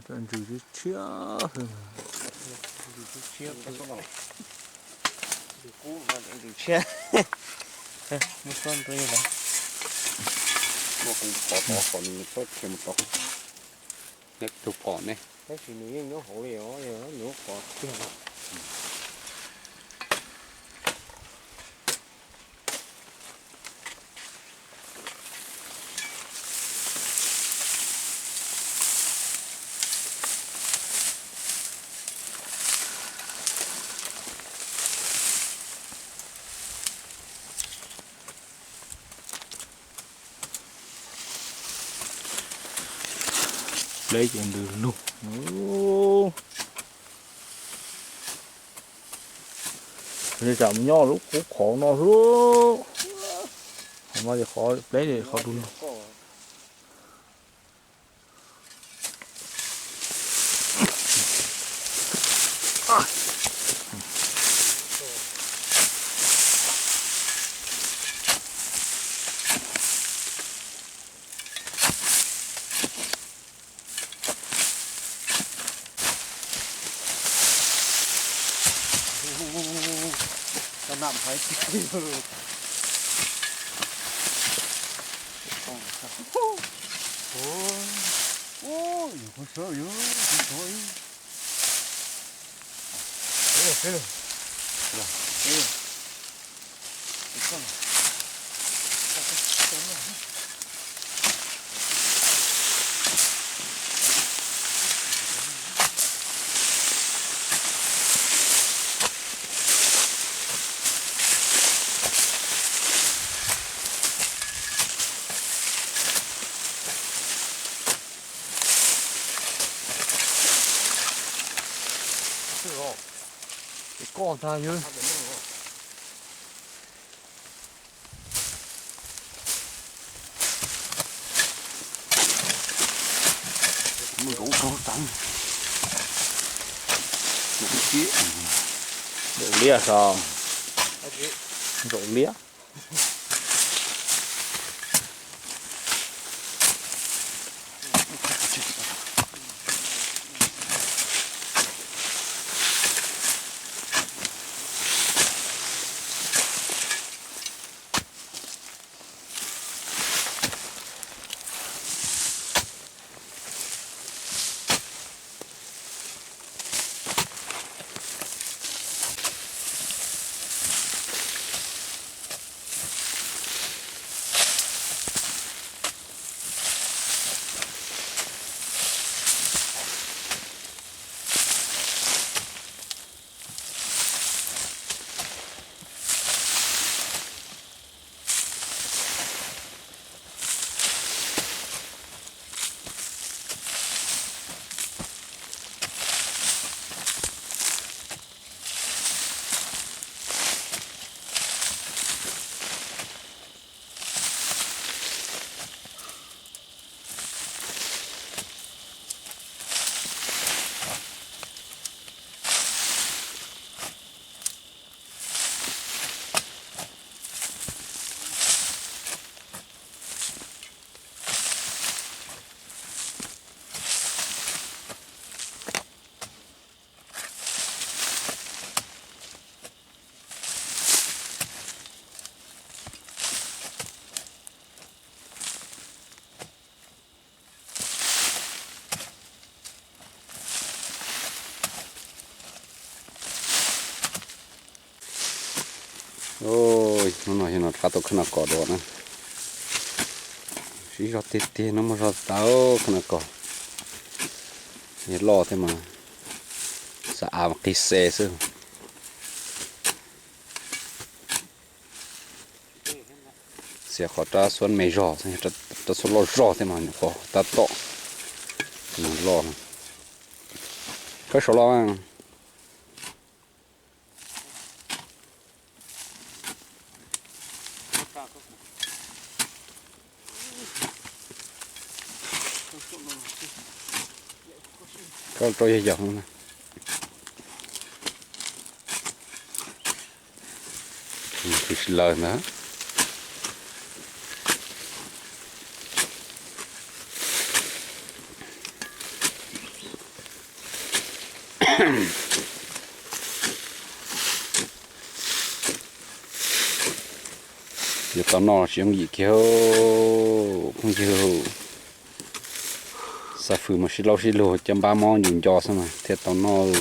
Cov ntses tshiab tshiab. Ntses tshiab. Muab txob nrog lawm. Muab kuv pov tod kom nws txhob khiav mus tod. Neb tus pom ne. Tab sis nws yeej nyob hauv li os, nws qos tiag. Pleb ces ntws lug. Tsam mus nyob lub qub qhov no xwb. Qhov no ces qhov pleb ces qhov du lug. Tau nam hais tiag. Ui, yus kho sawb yus kho sawb. Koj tag yog. Mus nkaum kaug tag. Nkaum liab sav. Nkaum liab. Hnub no yog no rov qab tuaj khawb noj kos dua na. Siv zog tiag tiag no muaj zog tas khawb noj kos. Yog loj thiab mas xav av qig xe xwb. Xiam qhov rab xuab me zog, rab xuab loj zog thiab mas nyuam qhuav tab tom loj. Khawb saum los. Khawb rau yog yog na. Tsis lawv ntag. Yuav tau noj los tsis yooj yim kiag phooj ywg. Xa fws mas sib laub sib lug coj npab mob ncu nco xwb mas thiaj tau noj.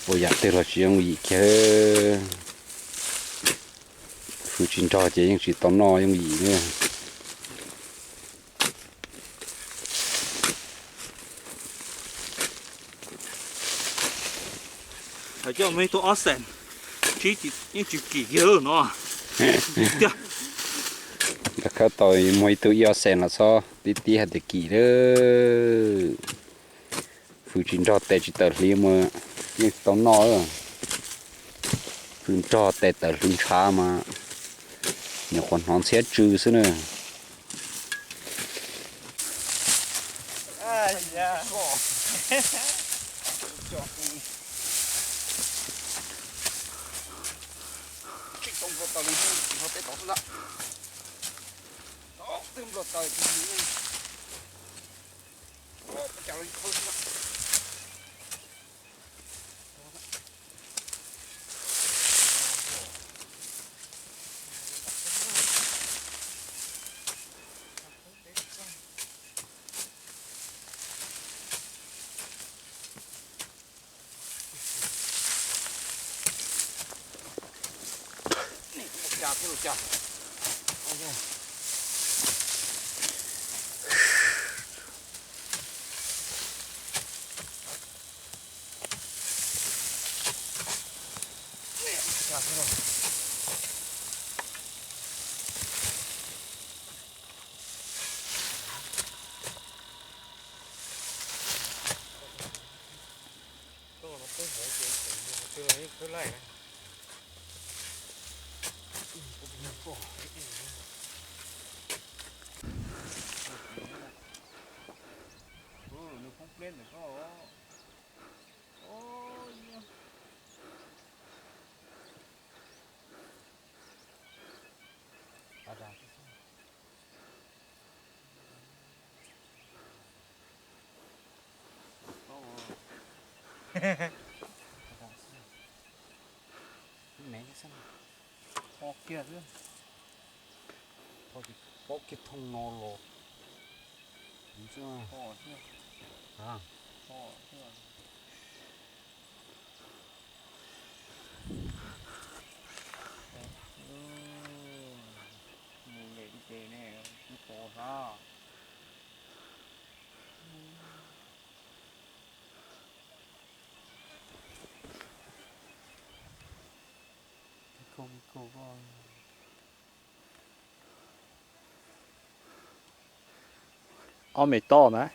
Ua yam twg los tsis yooj yim kiag. Fws tsis nrog ces yeej tsis tau noj yooj yim na. Coj muaj ib tug ob xees, tsib yeej tsis kim kiag no. Nrog khawb tau muaj ib tug ib ob xees los txhob tib tib hais tias kim lawm. Fws tsis nrog tes tsis tawm hliv mas yeej tau noj. Fws nrog tes tawm hliv ntshav mas nyuam qhuav hnov ntxhiab tsw xwb na. Tho kiag xwb. Tho tsis paub kiag thooj no los. Mus lem ces ne, mus tos sab. Ob me tob na.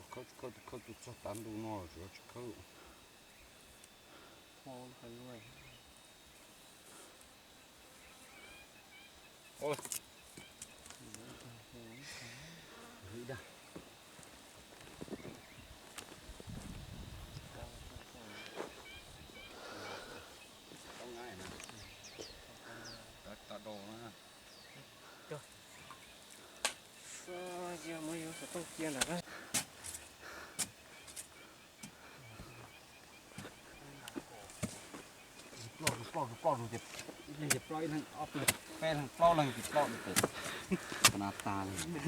Khawb tsis khawb, khawb tus txog tav ntuj no tsis khawb. Ploj zus, ploj zus, ploj zus ces ib leeg ces ploj ib leeg, ob leeg, peb leeg, plaub leeg ces ploj zus pem na tas li.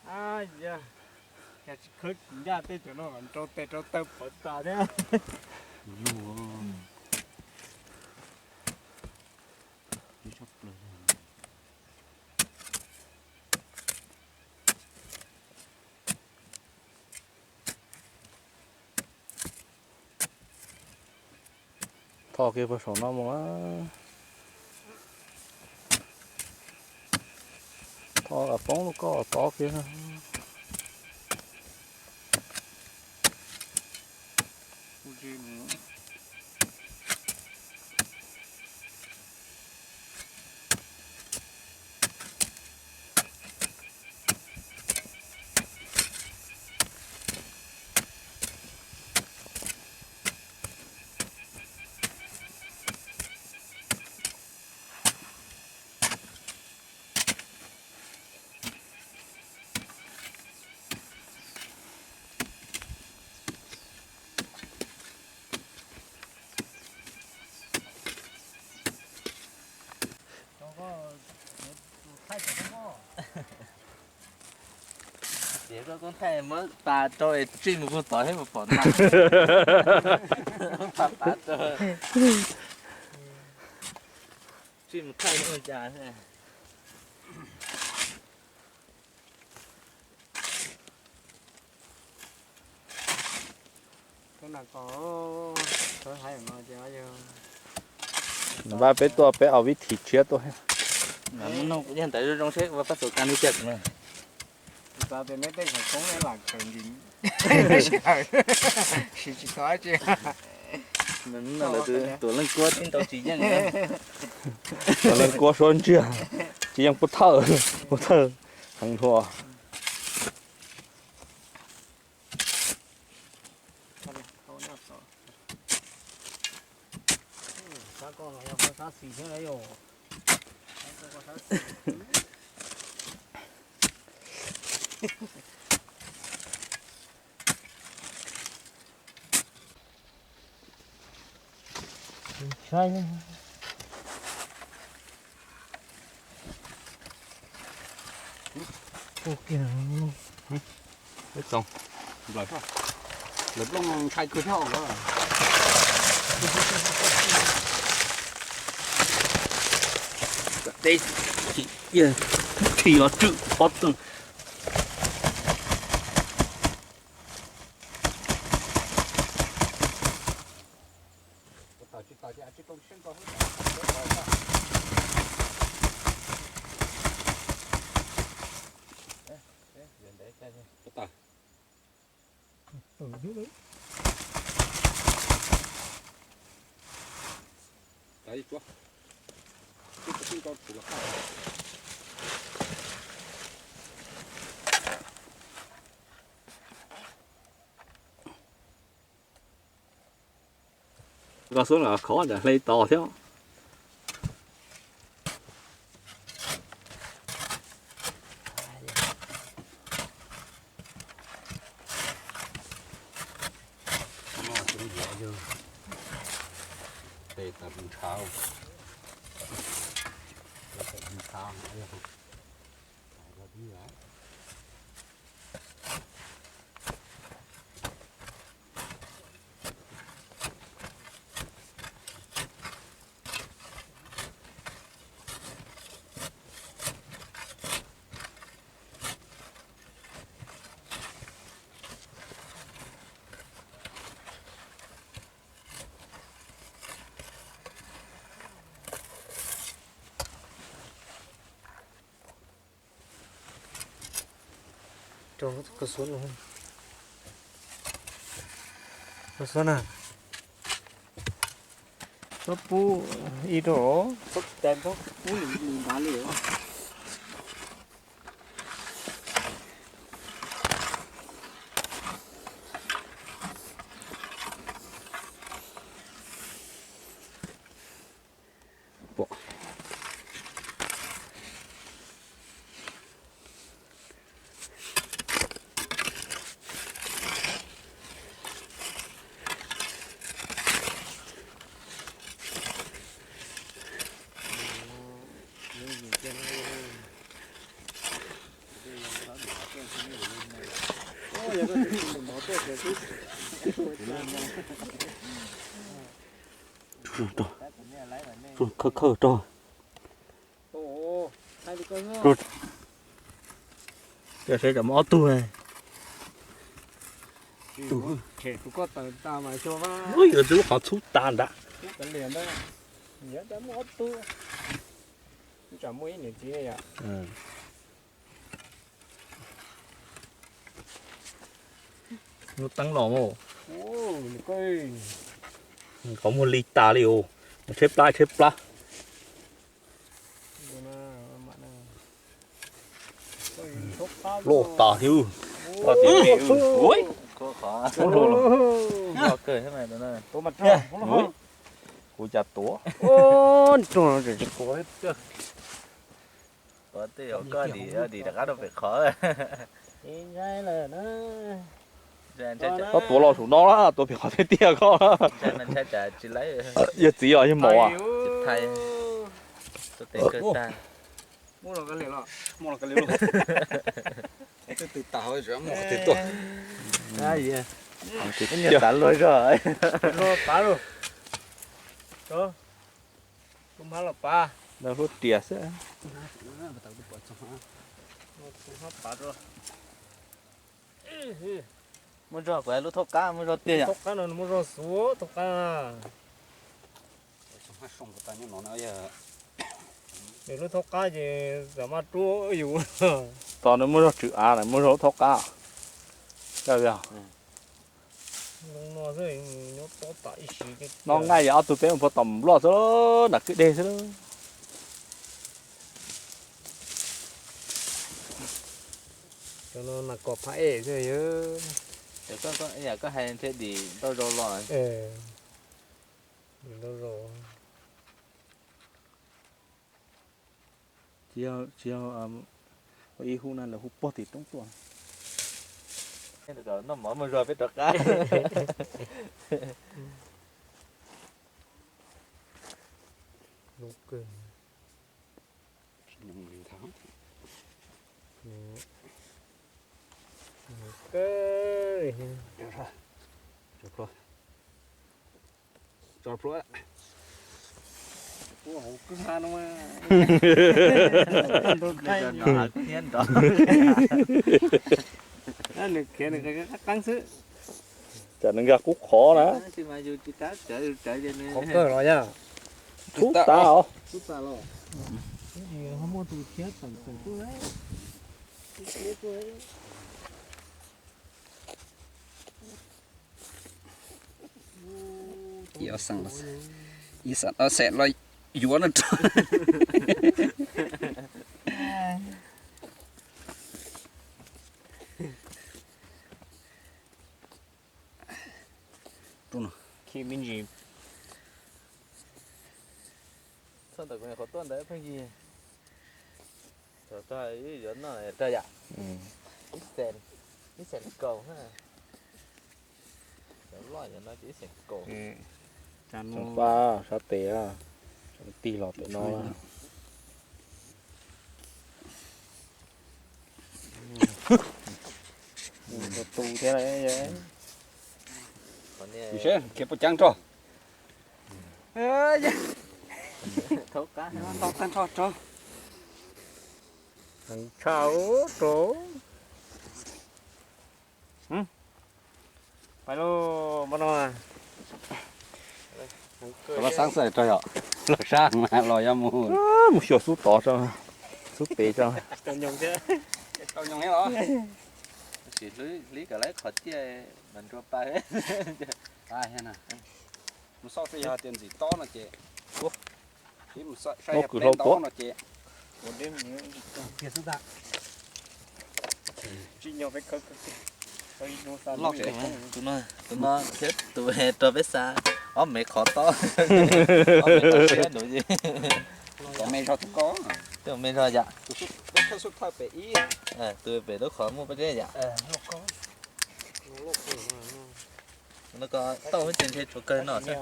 Ab yog, cas tsis khawb ncaj tej cov no rau tes rau taw pov tas thiab. Tho kiag puag saum no mus. Tho poob lub koj tod kiag. Rau koob thaij muab pas rau es tsij mus puag tod thiab mus pom na. Pas pas rau. Tsij mus thaij ua cas thiab. Npaj peb tuaj peb au vib thim tshiab tuaj. Yog ntawd zoo zoo seb ua paj xus kas li cas na. Tuam leej kuab tib ntau tsis yeej. Tuam leej kuab suab ntsiag, tsis yeej pub thawj, pub thawj heev dhua. Peb txoos nplawm, nplawm nploo ntshai kawg thiab os. Teb khi los tswm pob tw. Koj xub los khov nram hle tos thiab. Rau koj suab no, koj suab na, txhob pub ib rau, txhob tes txhob pub li nrad li. Khawb khawb rau. Seb, ob tug. Tus, tus koj tawm tas mas xyov, yuav tus lub qhov txhub tas ntag. Lub teeb los, qhov muag li tas li os, tsheb plab tsheb plab. Loj tas thiab. Kuv cas tuav. Ua tej zaum koj dim dim rov qab rau pem qhov. Koj tuav los saum no na, tuav pem qhov tiag tiag koj. Yawg txiv os yawg maum as. Twb twb tas hauv, mos twg tuaj. Niag tas luag zog. Los pav lauj. Tus mab los pav. Nws hlub riam xwb. Muaj zog kuv lub thaub qab, muaj zog tiag yom. Thaub qab no muaj zog xwb, thaub qab. Nws lub thaub qab ces xam maj rub yus. Tos nws muaj zog tswm av, muaj zog lub thaub qab. Nyob nqaij yog ob tug peb mus puag tom nploj xwb, nram kwj deg xwb. Cov no mas kom phab ej xwb. Yam koj hais ntshe dim ntau zaus los. Tsis yog ib hub na, lawv hu puag tim roob tuaj. Noj mov muaj zog peb rov qab. Tso plhuav. Ua hauv kwj ha no mas. Thiab nrov. Nws khiav nws qab qeeb xwb. Tsam nws nkag qub qhov na. Qhov kawg los yog. Tub tas os. Tub tas los. Muaj tus thiab tawm tawm tuaj. Ib xeem los yuav no rau. Khi me ntsis. Txhob ntawm kuv qhov tuaj ntawd pheej yig. Thaum tag ib yuav noj rau yam. Ib xees, ib xees kaum na. Cov loj yuav no ces ib xees kaum. Tsoom faj sab tes, tsoom tig los pem no. Tu thiab. Khiav puas ceev rau. Tau tag nrho rau. Heev tshaj rau. Pais lauj, npaj no. Los saab xwb rau yom, los saab los yog mus. Mus xyuas xub tod tso, xub pem tso. Sim hlib kom lawv qhov ciaj mas nrua pa. Mus xauj saib yog tias ntxim tob no ces, saib yog pleb ntau no ces. Tus no thiab tus rau peb xa ob mev qhov tob, ob mev qhov siab nus. Tus me zog tus ko, tus me zog yam, tus pem lub qhov muaj peb yam. No ko tauj ces ntshe tsuav kawg no xwb.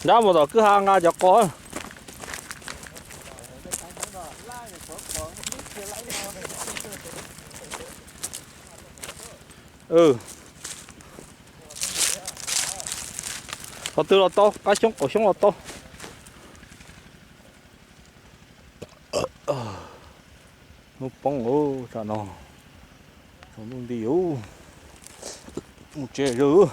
Nrab mus tom kwj ha nqa cov qos. Qhov twg los tau, qab xyoob qaum xyoob los tau. Hnub poob tsam no, tsaus ntuj nti, mus tsev zawg.